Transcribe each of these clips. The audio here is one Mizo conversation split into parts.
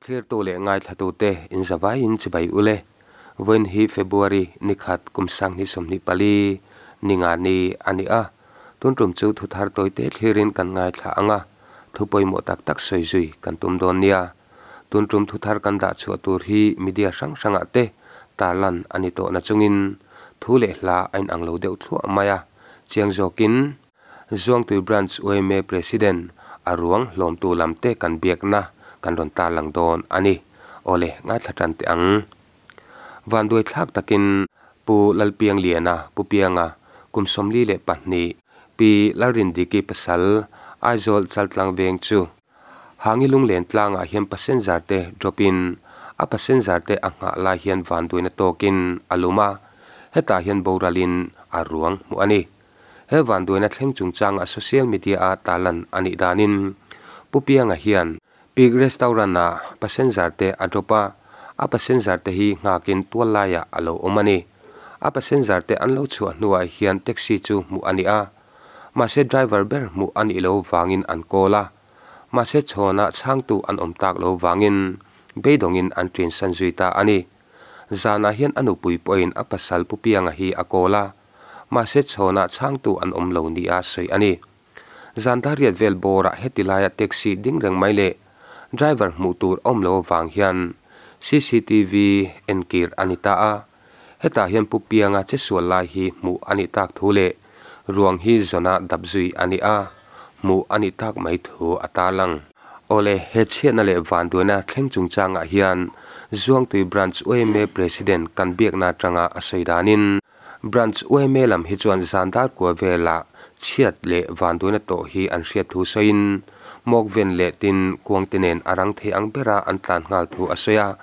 Thlirtu leh ngaithlatute inzavaiin chibai ule. Vawiin hi February ni khat kum 2024 ni nga ni a ni a. Tun tum chu thu thar tawite thlirin kan ngaithla ang a, thu pawimawh tak tak sawi zui kan tum dawn nia. Tun tum thu thar kan dah chhuah tur hi media hrang hrangah te tarlan a ni tawh nachungin thu leh hla a inang lo deuh thluah mai a, chiang zawkin Zuangtui Branch yma President a ruang hlawmtu lam te kan biakna kan rawn tarlang dawn a ni. Awle, ngaithla tan teh ang. Vanduai thlak takin Pu Lalpiangliana, Pu Pianga, kum 42, Pi Lalrindiki pasal, Aizawl Chaltlang veng chu Hangi Lunglen tlangah hian passenger te drop in a passenger te a nghah lai hian vanduaina tawkin a lum a, hetah hian boralin a ruang hmuh a ni. He vanduaina thleng chungchanga social media a tarlan a nih danin Pu Pianga hian Peak Restaurant ah passenger te a drop a, a passenger te hi nghakin tual laiah a lo awm a ni. A passenger te an lo chhuah hnuah hian taxi chu hmuh a ni a, mahse driver ber hmuh a nih lo vangin an call a, mahse chhawnah chhangtu an awm tak lo vangin beidawngin an ṭin san zui ta a ni. Zanah hian a nupui pawhin a pasal Pu Pianga hi a call a, mahse chhawnah chhangtu an awm lo nia sawi a ni. Zan dariat vel bawrah heti laia taxi ding reng mai leh driver hmuh tur awm lo avang hian CCTV enkir a ni ta a. Hetah hian Pu Pianga che sual lai hi hmuh a nih tak thu leh ruang hi zawna dap zui a ni a, hmuh a nih tak mai thu a tarlang. Awle, he chhiatna leh vanduaina thleng chungchangah hian Zuangtui Branch yma President kan biakna atanga a sawi danin, Branch yma lam hi chuan zan dar kua velah chhiat leh vanduaina tawh hi an hriat thu sawiin, Mawkven leh tin kuangte nen a rang thei ang bera an tlan nghal thu a sawi a.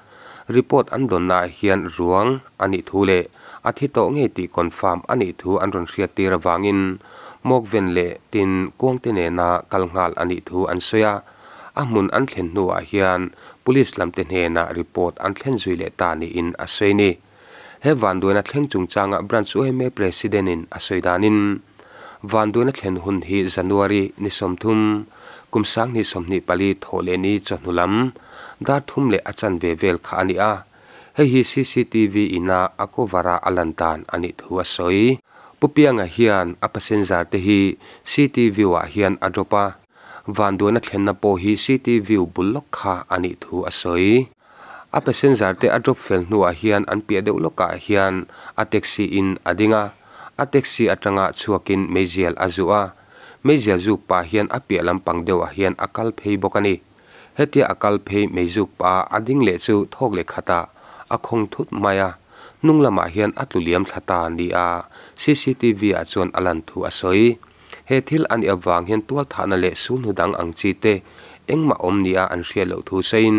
Report an dawnnaah hian ruang a nih thu leh a thi tawh ngei tih confirm a nih thu an rawn hriat tir avangin Mawkven leh tin kuangte nena kal nghal a nih thu an sawi a. A hmun an thlen hnuah hian Police lamte hnenah report an thlen zui leh ta niin a sawi ni. He vanduaina thleng chungchanga Branch yma President-in a sawi danin, vanduaina thlen hun hi January ni 30, kum 2024 thawh leh ni chawhnu lam dar thum leh a chanve vel kha a ni a, hei hi CCTV ina a cover-a a lan dan a nih thu a sawi. Pu Pianga hian a passenger te hi CTV-ah hian a drop a, vanduaina thlenna pawh hi CTV bul lawk kha a nih thu a sawi. A passenger te a drop fel hnuah hian an piah deuh lawkah hian a taxi in a ding a, a taxi atanga chhuakin meizial a zuh a, meizial zuk pah hian a piah lampang deuhah hian a kal phei bawk a ni. Hetia a kal phei meizuk pah a ding leh chu thawk leh khatah a khawng thut mai a, hnung lamah hian a tlu liam thla ta nia CCTV ah chuan a lan thu a sawi. He thil a nih avang hian tualthahna leh sulhnu dang ang chi te engmah awm nia an hriat loh thu sawiin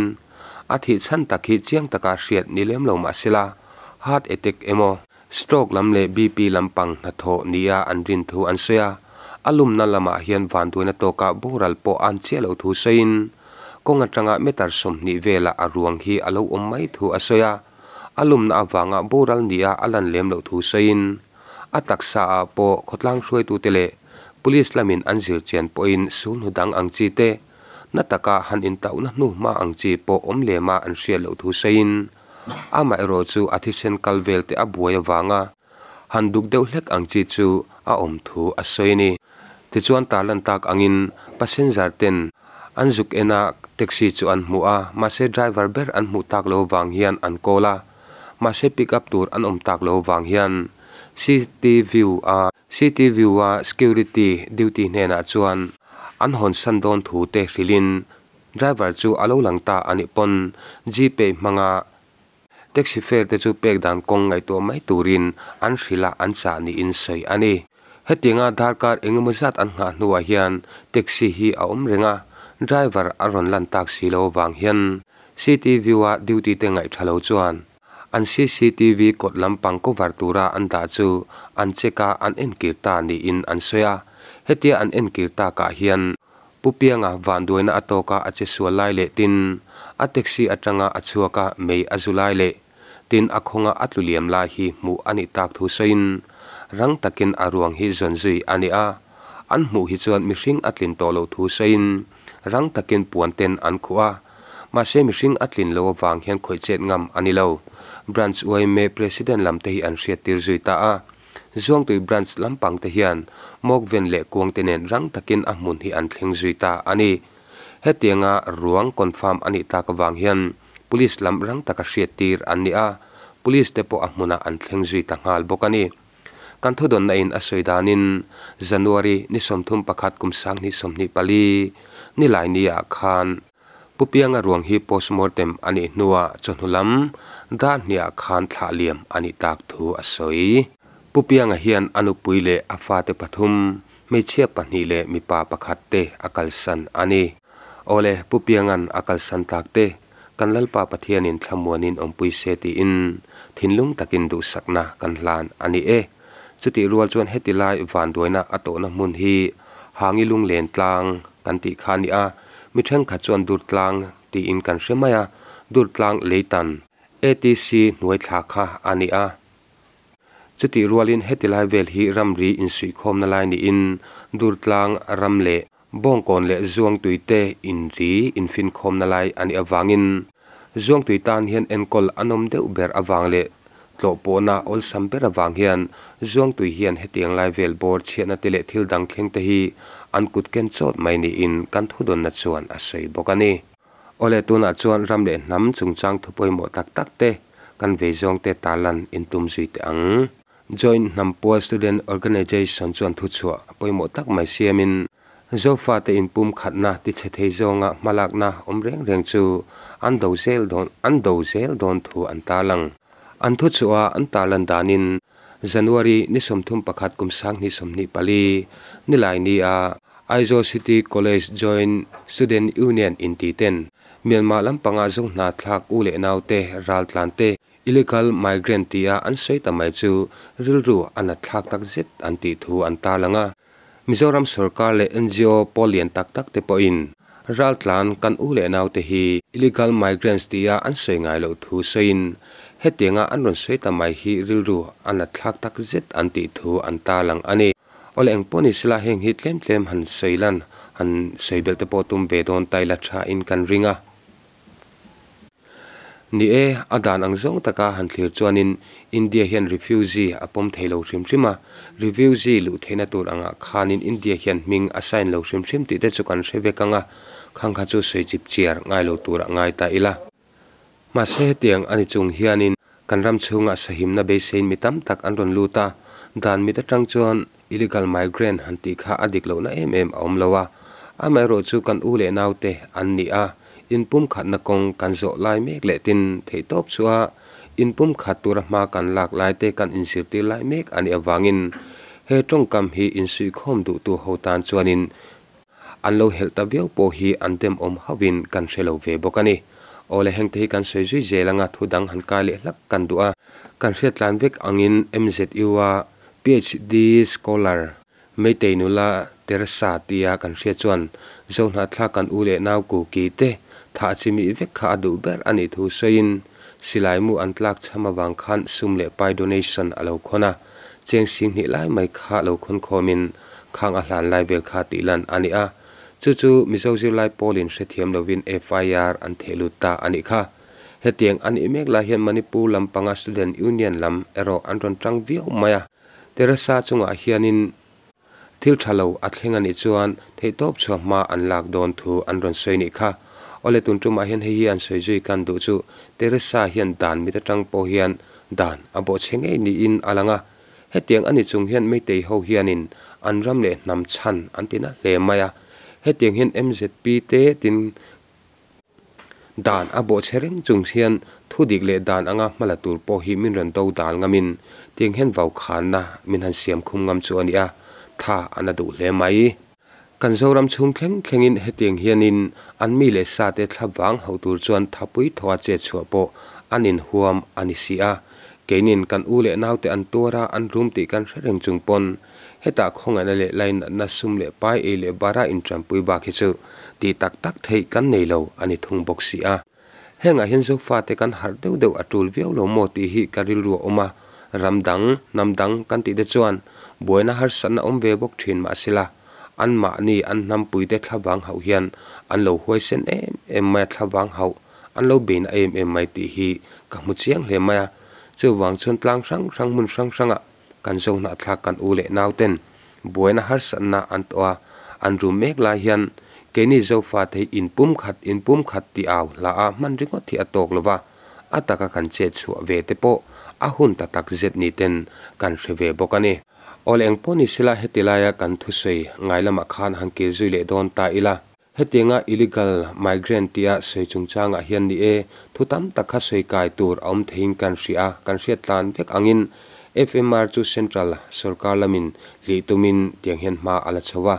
a thih chhan tak hi chiang taka hriat ni lem lo mah sela heart attack emaw, stroke lam leh BP lampang hnathawh nia an rin thu an sawi a, a lumna lamah hian vanduaina tawka boral pawh an chiah loh thu sawiin kawng atanga meter 20 velah a ruang hi a lo awm mai thu a sawi a, a lumna avanga boral nia a lan lem loh thu sawiin a taksa ah pawh khawtlang hruaitute leh police lamin an zir chian pawhin sulhnu dang ang chi te na taka han intauhna hnu hma ang chi pawh awm lema an hriat loh thu sawiin amaherawh chu a thisen kal vel te a buai avanga han duk deuh hlek ang chi chu a awm thu a sawi a ni. Tichuan tarlan tak angin passenger ten an zuk en a taxi chu an hmu a, mahse driver ber an hmuh tak lo vang hian an call a, mahse pick up tur an awm tak lo vang hian City View a City View a security duty hnenah chuan an hawn san dawn thu te hrilhin driver chu a lo lang ta a nih pawn Gpay hmanga taxi fare te chu pek dan kawng ngaihtuah mai turin an hrilh a an chah niin sawi a ni. Hetianga darkar engemaw zat an nghah hnuah hian taxi hi a awm reng a, driver a rawn lan tak si lo avang hian City View a duty te ngaih tha lo chuan an CCTV kawt lampang cover tura an dah chu an check a an enkir ta niin an sawi a, hetia an enkir takah hian Pu Pianga vanduaina a tawka a che sual lai leh tin a taxi atanga a chhuak a mei a zu lai leh tin a khawnga a tlu liam lai hi hmuh a nih tak thu sawiin rang takin a ruang hi zawn zui a ni a, an hmuh hi chuan mihring a tlin tawh loh thu sawiin rang takin puan ten an khuh a, Mahse mihring a tlin loh avang hian khawih chet ngam a ni lo. Branch yma President lam te hi an hriattir zui ta a. Zuangtui Branch lampang te hian Mawkven leh kuang te nen rang takin a hmun hi an thleng zui ta a ni. Hetianga ruang confirm a nih tak avang hian Police lam rang taka hriattir an ni a, Police te pawh a hmunah an thleng zui ta nghal bawk a ni. Kan thudawnna in a sawi danin January ni 31 kum 2024 Nilaini ah khan Pu Pianga ruang hi postmortem a nih hnuah chawhnu lam dar hniah khan thlah liam a nih tak thu a sawi. Pu Pianga hian a nupui leh a fate pathum, hmeichhia pahnih leh mipa pakhat te a kalsan a ni. Awle, Pu Pianga'n a kalsan tak te kan Lalpa Pathianin thlamuanin awmpui se tiin thinlung takin duhsakna kan hlan a ni e. Chutih rual chuan heti lai vanduaina a tawhna hmun hi Hangi Lunglen tlang kan tih kha a ni a, mi thenkhat chuan Durtlang tiin kan hre mai a, Durtlang leitan ATC hnuai thla kha a ni a. Chutih rualin heti lai vel hi ramri insuihkhawmna lai niin Durtlang ram leh Bawngkawn leh Zuangtui te inri infinkhawmna lai a nih avangin Zuangtui tan hian enkawl a nawm deuh ber avang leh tlawhpawhna awlsam ber avang hian Zuangtui hian hetiang lai vel bawr chhiatna te leh thil dang thleng te hi an kut ken chawt mai niin kan thudawnna chuan a sawi bawk a ni. Awle tunah chuan ram leh hnam chungchang thu pawimawh tak tak te kan vei zawng te tarlan intum zui teh ang. Joint Hnampual Student Organization chuan thuchhuah pawimawh tak mai siamin Zofate inpumkhatna tichhe thei zawnga hmalakna awm reng reng chu an do zel dawn an do zel dawn thu an tarlang. An thuchhuah a an tarlan danin January ni 31 kum 2024 Nilaini a Aizawl City College Joint Student Union inti ten Myanmar lampanga zo hna thlak u leh naute raltlan te Illegal migrant tia an sawi ta mai chu rilru a nat thlak tak zet an tih thu an tarlang a. Mizoram sorkar leh ngo pawl lian tak tak te pawhin raltlan kan u leh naute hi illegal migrants tia an sawi ngai loh thu sawiin hetianga an rawn sawi ta mai hi rilru a nat thlak tak zet an tih thu an tarlang a ni. Awle eng pawh ni sela heng hi tlem tlem han sawi lan han sawi belh te pawh tum ve dawn ta ila tha in kan ring a. Ni e, a dan ang zawng taka han thlir chuanin India hian refugee a pawm thei lo hrim hrim a, refugee luh theihna tur angah khanin India hian hming a sign lo hrim hrim tih te chu kan hre vek ang a, khang kha chu sawi chip chiar ngai lo turah ngai ta ila. Mahse hetiang a ni chung hianin kan ram chhungah sahimna beiseiin mi tam tak an rawn lut a, dan mit atang chuan Illegal migrant han tih kha a dik lohna em em a awm lo a, amaherawh chu kan u leh naute an ni a, inpumkhatna kawng kan zawh lai mek leh tin theihtawp chu a inpumkhat tura hma kan lak lai te kan inzirtir lai mek a nih avangin he tawngkam hi insuihkhawm duhtu ho tan chuanin An lo helh ta viau pawh hi an demawm hauhin kan hre lo ve bawk a ni. Aw le hengte hi kan sawi zui zel anga thu dang han kai leh hlak kan duh a. Kan hriat tlan vek angin MZU a PhD scholar Meitei nula Teresa tia kan hriat chuan Zohnahthlak kan u leh nau Kuki te thah chimih vek kha a duh ber a nih thu sawiin silai mu an tlak chham avang khan sum leh pai donation a lo khawn a. Cheng 20,000 lai mai kha lo khawn khawmin khang a hlan lai vel kha tih lan a ni a. Chu chu Mizo zirlai pawlin hrethiam lovin FIR an theh lut ta a nih kha. Hetiang a nih mek lai hian Manipur lam panga Student Union lam erawh an rawn tang viau mai a. Teresa chungah hianin thil tha lo a thleng a nih chuan theihtawp chhuah hma an lak dawn thu an rawn sawi nih kha. Awle tun tumah hian hei hi an sawi zui kan duh chu Teresa hian dan mit atang pawh hian dan a bawhchhe ngei niin a lang a. Hetiang a ni chung hian Meitei ho hianin an ram leh hnam chhan an ti na hle mai a. Hetiang hian MZP te tin dan a bawhchhe reng chung hian thu dik leh dan anga hmala tur pawh hi min rawn do dal ngamin tiang hian vaukhanna min han siam khum ngam chu a ni a, tha a na duh hle mai. Kan Zoram chhung thleng thlengin hetiang hianin an mi leh sate thla vang hauh tur chuan thapui thawha chet chhuah pawh an inhuam a ni si a. Keinin kan u leh naute an tuar a, an rum tih kan hre reng chung pawn hetah khawngaihna leh lainatna sum leh pai ei leh bara intanpui bak hi chu tih tak tak theih kan nei lo a ni thung bawk si a. Hengah hian Zofate kan harh deuh deuh a tul viau lo maw tih hi ka rilru a awm a, ram dang, hnam dang kan tih te chuan buaina harsatna awm ve bawk thin mahsela anmahni an hnampuite thlavang hauh hian an lo huaisen em em mai a, thlavang hauh. an lo bei na em em mai tih hi ka hmu chiang hle mai a. Chuvang chuan tlang hrang hrang hmun hrang hrangah kan Zohnahthlak kan u leh nauten buaina harsatna an tawh a, an rum mek lai hian keini Zofate hi inpumkhat inpumkhat tih au hla a hman ringawt hi a tawk lo va, a taka kan chet chhuah ve te pawh a hun ta tak zet ni ten kan hre ve bawk a ni. Awl eng pawh ni sela heti laia kan thusawi ngai lamah khan han kir zui leh dawn ta ila. Hetianga illegal migrant tia sawi chungchangah hian ni e, thu tam tak kha sawi kai tur a awm theiin kan hria a, kan hriat tlan vek angin FMR chu Central sorkar lamin hlih tumin tiang hian hma a la chho a.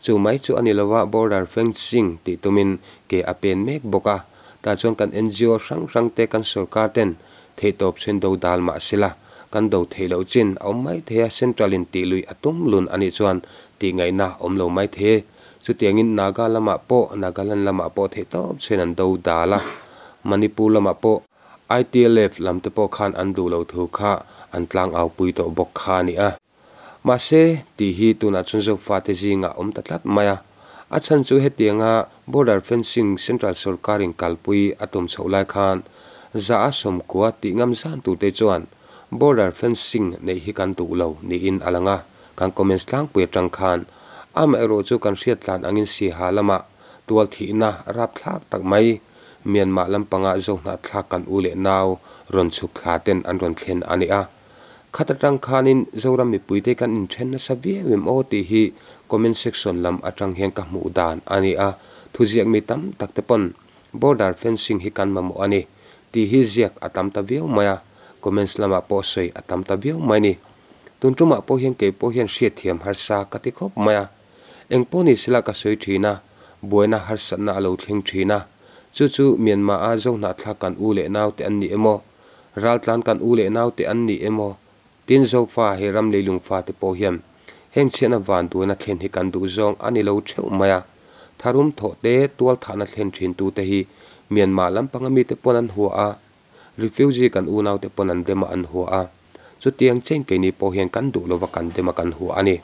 Chu mai chu a ni lova border fencing tih tumin ke a pen mek bawk a. Tah chuan kan ngo hrang hrang te kan sorkar ten theihtawp chhuin do dal mah sela kan do theih loh chin a awm mai thei a, Central in tih luih a tum lun a nih chuan tih ngaihna a awm lo mai thei e. Chutiangin Naga lamah pawh, Nagaland lamah pawh theihtawp chhuin an do dal a, Manipur lamah pawh ITLF lam te pawh khan an duh loh thu kha an tlangau pui tawh bawk kha a ni a. Mahse, tih hi tunah chuan Zofate zingah awm ta tlat mai a. A chhan chu hetianga border fencing central sorkarin kalpui a tum chhoh lai khan za a sawmkua tih ngam zan turte chuan border fencing neih hi kan duh lo niin a lang a. Kan comments tlangpui atang khan amaherawh chu kan hriat tlan angin Siaha lamah tual thihna rapthlak tak mai Myanmar lampanga Zohnahthlak kan u leh nau rawn chhuk thla ten an rawn thlen a ni a. Khat atang khanin Zoram mipuite kan inthen nasa viau em aw tih hi comment section lam atang hian ka hmuh dan a ni a, thuziak mi tam tak te pawn border fencing hi kan mamawh a ni tih hi ziak a tam ta viau mai a, comments lamah pawh sawi a tam ta viau mai a ni. Tun tumah pawh hian kei pawh hian hriatthiam harsa ka ti khawp mai a. Eng pawh ni sela ka sawi thin a, buaina harsatna a lo thleng thin a. Chu chu Myanmar a Zohnahthlak kan u leh naute an ni emaw, raltlan kan u leh naute an ni emaw, tin Zofa he ram leilung fate pawh hian heng chhiatna vanduaina thlen hi kan duh zawng a ni lo theuh mai a. Tharum thawh te, tualthahna thlen thin tute hi Myanmar lampanga mite pawn an hua a. Refugee kan unaute pawn an dem a an hua a, chutiang chen keini pawh hian kan duh lova kan dem a kan hua a ni.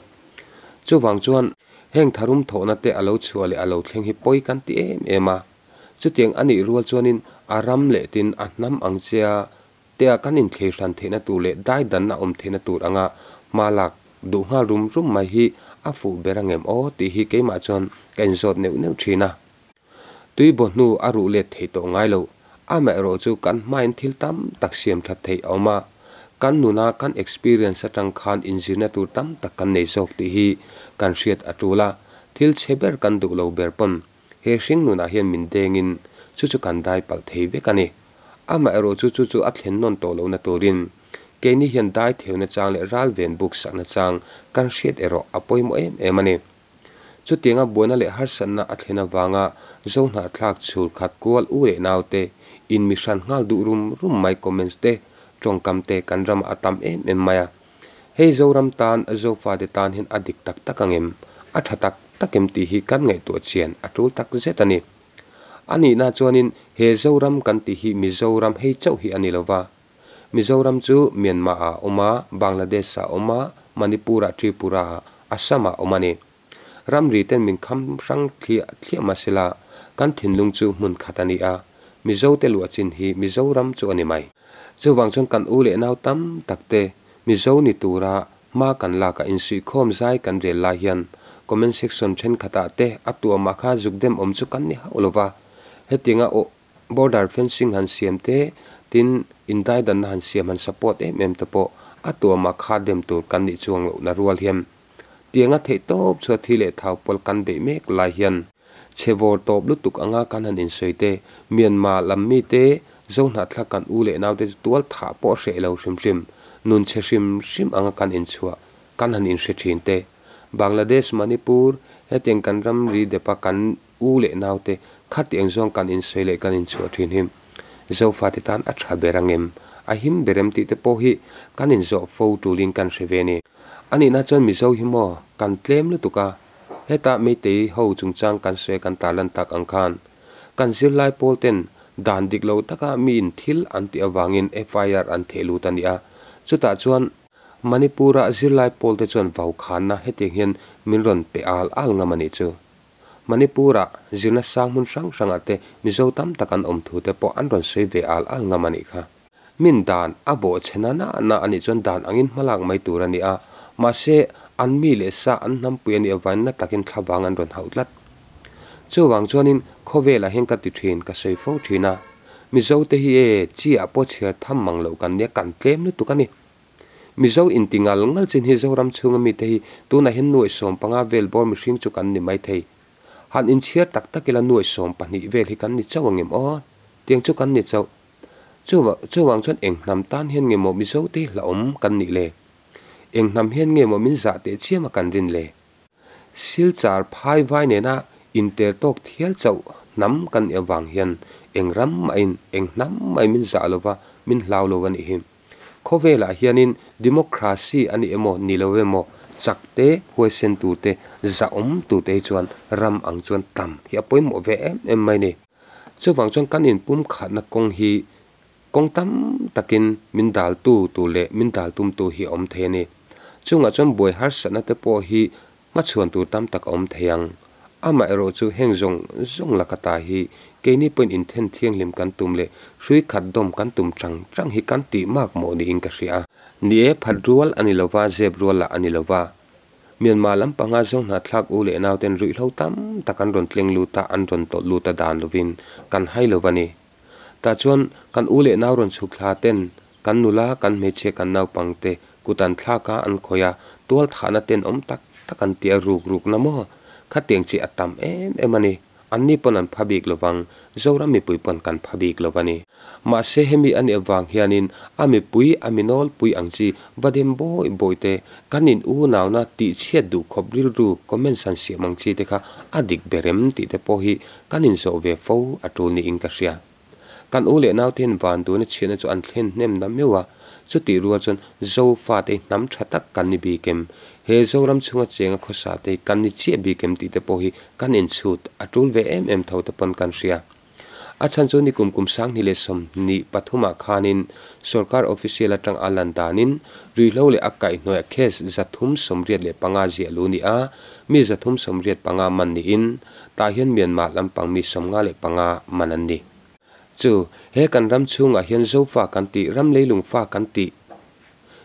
Chuvang chuan heng tharum thawhna te a lo chhuah leh a lo thleng hi pawi kan ti em em a, chutiang a nih rual chuanin a ram leh tin a hnam ang chia te a kan inthlei hran theihna tur leh daidanna awm theihna tur anga hma lak duh nghal rum rum mai hi a fuh ber angem aw tih hi keimah chuan ka inzawt neuh neuh thin a. Tui baw hnu a ruh let thei tawh ngai lo. Amaherawh chu kan hmain thil tam tak siam that theih a awm a. Kan nuna kan experience atang khan inzirna tur tam tak kan nei zawk tih hi kan hriat a tul a. Thil chhe ber kan duh lo ber pawn he hring nunah hian min dengin chu chu kan dai palh thei vek a ni. Amaherawh chu chu chu a thlen nawn tawh lohna turin keini hian dai theuna chang leh ral ven buk sakna chang kan hriat erawh a pawimawh em em a ni. Chutianga buaina leh harsatna a thlen avanga Zohnahthlak chhul khat kual u leh naute in mi hran nghal duh rum rum mai comments te, tawngkam te kan ramah a tam em em mai a. Hei Zoram tan, Zofate tan hian a dik tak tak ang em? A tha tak tak em tih hi kan ngaihtuah chian a tul tak zet a ni. A nihna chuanin he Zoram kan tih hi Mizoram hei chauh hi a ni lova. Mizoram chu Myanmar ah a awm a, Bangladesh ah a awm a, Manipur ah, Tripura ah, Assam ah a awm a ni. Ramri ten min kham hrang thliah thliah mah sela, kan thinlung chu hmun khat a ni a, Mizo te luah chin hi Mizoram chu a ni mai. Chuvang chuan kan u leh nau tam tak te Mizo ni tura hma kan lak a insuihkhawm zai kan rel lai hian comment section thenkhat ah te a tuamah kha zuk dem awm chu kan ni hauh lova, hetianga aw Border fencing han siam te, tin indaidanna han siam han support em em te pawh a tuamah kha dem tur kan nih chuang lohna rual hian tianga theih tawp chhuat thi leh thau pawl kan beih mek lai hian chhe vawr tawp lutuk anga kan han insawi te, Myanmar lam mite Zohnahthlak kan u leh naute chu tual thah pawh hreh lo hrim hrim, nun chhe hrim hrim anga kan inchhuah kan han inhre thin te, Bangladesh, Manipur, hetiang kan ramri depa kan U leh naute, khati eng zawng kan insawi leh kan inchhuah thin hi Zofate tan a tha ber ang em? A him ber em tih te pawh hi kan inzawh fo tulin kan hre ve a ni. A nihna chuan Mizo hi maw kan tlem lutuk a, heta Meitei ho chungchang kan sawi kan tarlan tak ang khan kan zirlai pawl ten dan dik lo taka miin thil an tih avangin FIR an theh lut a ni a, chutah chuan Manipur-a zirlai pawl te chuan vaukhanna hetiang hian min rawn pe al al ngam a nih chu. Manipur-ah zirna sang hmun hrang hrangah te Mizo tam tak an awm thu te pawh an rawn sawi ve al al ngam a nih kha. Min dan a bawh chhe na na na a nih chuan dan angin hmalak mai tur a ni a, mahse an mi leh sa an hnampui a nih avangin na takin thlavang an rawn hauh tlat. Chuvang chuanin khawvelah hian ka ti thin, ka sawi fo thin a, Mizote hi e, chi ah pawh chhiar tham mang loh kan nia, kan tlem lutuk a ni. Mizo inti ngal ngal chin hi Zoram chhunga mite hi tunah hian nuaih 15 vel bawr mihring chu kan ni maithei. Han inchhiar tak tak ila nuaih 12 vel hi kan ni chauh ang em aw? Tiang chu kan ni chauh. Chuvang chuan eng hnam tan hian nge maw Mizote hi hlauhawm kan nih le? Eng hnam hian nge maw min zah teh chiam a kan rin le? Silchar phai vai nena inter tawk thial chauh hnam kan nih avang hian eng ram mahin eng hnam mahin min zah lova min hlau lo a nih hi. Khawvelah hianin democracy a ni emaw ni lo emaw chak te, huaisen tur te, zahawm tur te hi chuan ram ang chuan tam hi a pawimawh ve em em mai ni. Chuvang chuan kan inpumkhatna kawng hi kawng tam takin min daltu tur leh min dal tumtu hi a awm thei a ni. Chungah chuan buai harsatna te pawh hi Hmachhuan tur tam tak a awm thei ang. Amaherawh chu heng zawng zawng laka ta hi keini pawhin inthen thianghlim kan tum leh hrui khat dawm kan tum chang chang hi kan tih mak mawh niin ka hria. Ni e, phat rual a ni lova, zep rual lah a ni lova. Myanmar lampanga zawng hnahthlak u leh nauten ruihhlo tam tak an rawn tleng lut a, an rawn tawlh lut a dan lovin kan hai lo va ni. Tah chuan kan u leh nau rawn chhuk thla ten kan nula, kan hmeichhia, kan naupangte kut an thlak a, an khawih a, tual thahna ten awm tak tak an ti a, ruk rukna maw? Khatiang chi a tam em em a ni. Anni pawn an pha bik lovang, Zoram mipui pawn kan pha bik lo a ni. Mahse hemi a nih avang hianin a mipui, a mi nawlpui ang chi va dem bawi bawi te, kan in unauna tihchhiat duh khawp rilru comments han siam ang chi te kha a dik ber em tih te pawh hi Kan inzawh ve fo a tul niin ka hria. Kan u leh naute hian van duna chhiatna chu an thlen hnem na meuh a, chutih rual chuan Zofate hi hnam tha tak kan ni bik em? He Zoram chhunga chenga khawsate hi kan ni chiah bik em tih te pawh hi kan inchhut a tul ve em em tho te pawn kan hria. A chhan chu nikum kum 2023 ah khanin sorkar official atang a lan danin ruihhlo leh a kaihhnuaiah case 385 ziah lu ni a, mi 385 man niin Tah hian Myanmar lampang mi 55 man an ni. Chu, he kan ram chhungah hian Zofa kan tih, ram leilung fa kan tih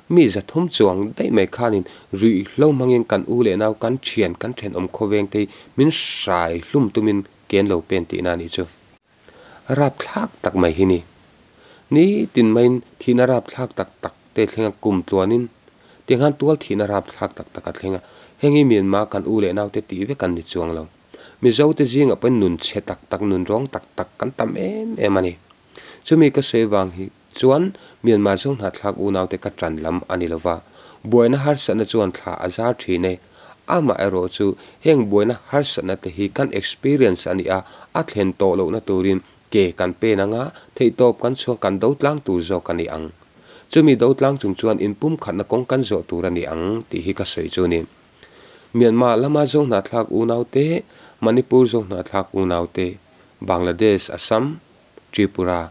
mi 300 chuang daih mai khanin ruihhlo hmangin kan u leh nau, kan thian, kan thenawm khawveng te hi min hrai hlum tumin ken lo pen tihna a nih chu. Rapthlak tak mai hi ni. Nitin maiin thihna rapthlak tak tak te thlenga kum tluanin tiang khan tual thihna rapthlak tak tak a thleng a, heng hi Myanmar kan u leh naute tih vek an ni chuang lo. Mizote zingah pawhin nun chhe tak tak, nun rawng tak tak kan tam em em a ni. Chumi ka sawi vang hi chuan Myanmar zawng hnahthlak unaute ka tan lam a ni lova, buaina harsatna chuan thla a zar thin e. Amaherawh chu heng buaina harsatna te hi kan experience a ni a, a thlen tawh lohna turin ke kan pen anga theihtawp kan chhuak kan do tlang tur zawk a ni ang. Chumi do tlang chung chuan inpumkhatna kawng kan zawh tur a ni ang tih hi ka sawi chu ni. Myanmar lama zo hnahthlak unaute, Manipur zo hnahthlak unaute, Bangladesh, Assam, Tripura,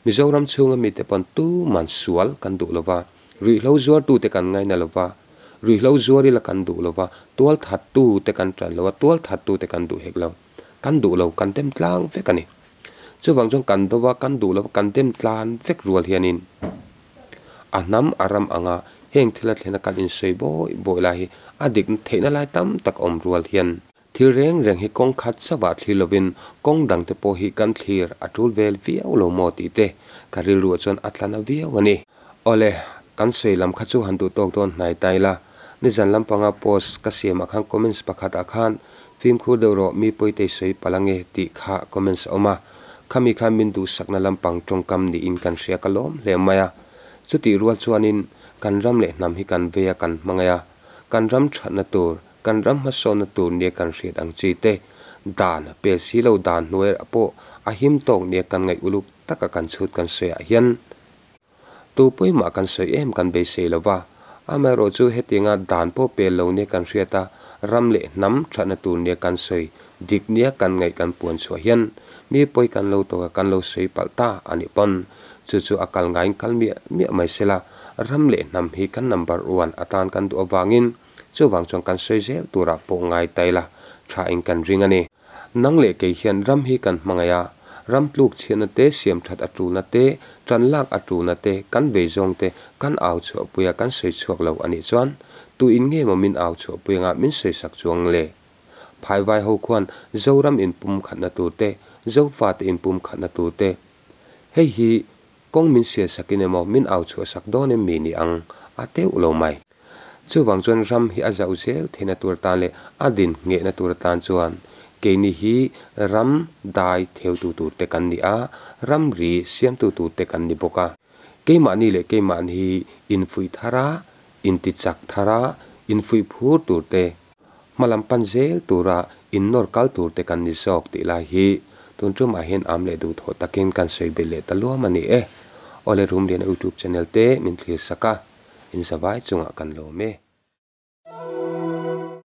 Mizoram chhunga mite pawn tuman sual kan duh lova, ruihhlo zuartute kan ngaina lova, ruihhlo zuar ila kan duh lova, tualthattute kan tan lova, tualthattute kan duh hek lo. Kan duh lo, kan dem tlang vek a ni. Chuvang chuan kan dova, kan duh lova, kan dem tlan vek rual hianin a hnam a ram anga heng thil a thlena kan insawi bawi bawi lai hi a dik theihna lai tam tak awm rual hian thil reng reng hi kawng khat chauhah thlir lovin kawng dangte pawh hi kan thlir a tul vel viau lo maw tih te ka rilruah chuan a tla na viau a ni. Awle, kan sawi lam kha chu han duh tawk dawn hnai ta ila, nizan lampanga post ka siamah khan comments pakhatah khan Fimkhur deuh rawh, mi pawitei sawi palh ange tih kha comments a awm a, khami khan min duhsakna lampang tawngkam niin kan hria ka lawm hle mai a. Chutih rual chuanin kan ram leh hnam hi kan vei a kan hmangaih a, kan ram thatna tur, kan ram hmasawnna tur nia kan hriat ang chi te, dan pel si lo dan hnuai pawh a him tawk nia kan ngaih uluk taka kan chhut kan sawiah hian Tu pawimah kan sawi em kan beisei lo va, amaherawh chu hetianga dan pawh pel lo nia kan hriat a, ram leh hnam thatna tur nia kan sawi dik nia kan ngaih kan puan chhuah hian mi pawi kan lo tawk a kan lo sawi palh ta a nih pawn chu chu a kal ngaiin kal miah miah mai sela, ram leh hnam hi kan number one atan kan duh avangin chuvang chuan kan sawi zel turah pawh ngai ta ila. tha in kan ring a ni. Nang leh kei hian ram hi kan hmangaih a, ram tluk chhiatna te, siam that a tulna te, tan lak a tulna te, kan vei zawng te kan au chhuahpui a, kan sawi chhuak lo a nih chuan tu in nge maw min au chhuahpui anga min sawi sak chuang le? Phaivai ho khuan Zoram inpumkhatna tur te, Zofate inpumkhatna tur te, hei hi kawng min sial sakin emaw min au chhuah sak dawn em mi ni ang a teuh lo mai. Chuvang chuan ram hi a zauh zel theihna tur atan leh a din nghehna tur atan chuan keini hi ram dai theutu tur te kan ni a, ramri siamtu tur te kan ni bawk a. Keimahni leh keimahni hi infuih thar a, intichak thar a, infuih phur tur te, hmalam pan zel tura innawr kal tur te kan ni zawk tih lai hi tun tumah hian am leh duhthawh takin kan sawi belh leh ta luam a ni e. Awle Rumliana YouTube channel te min thlir sak a, in zavai chungah kan lawm e.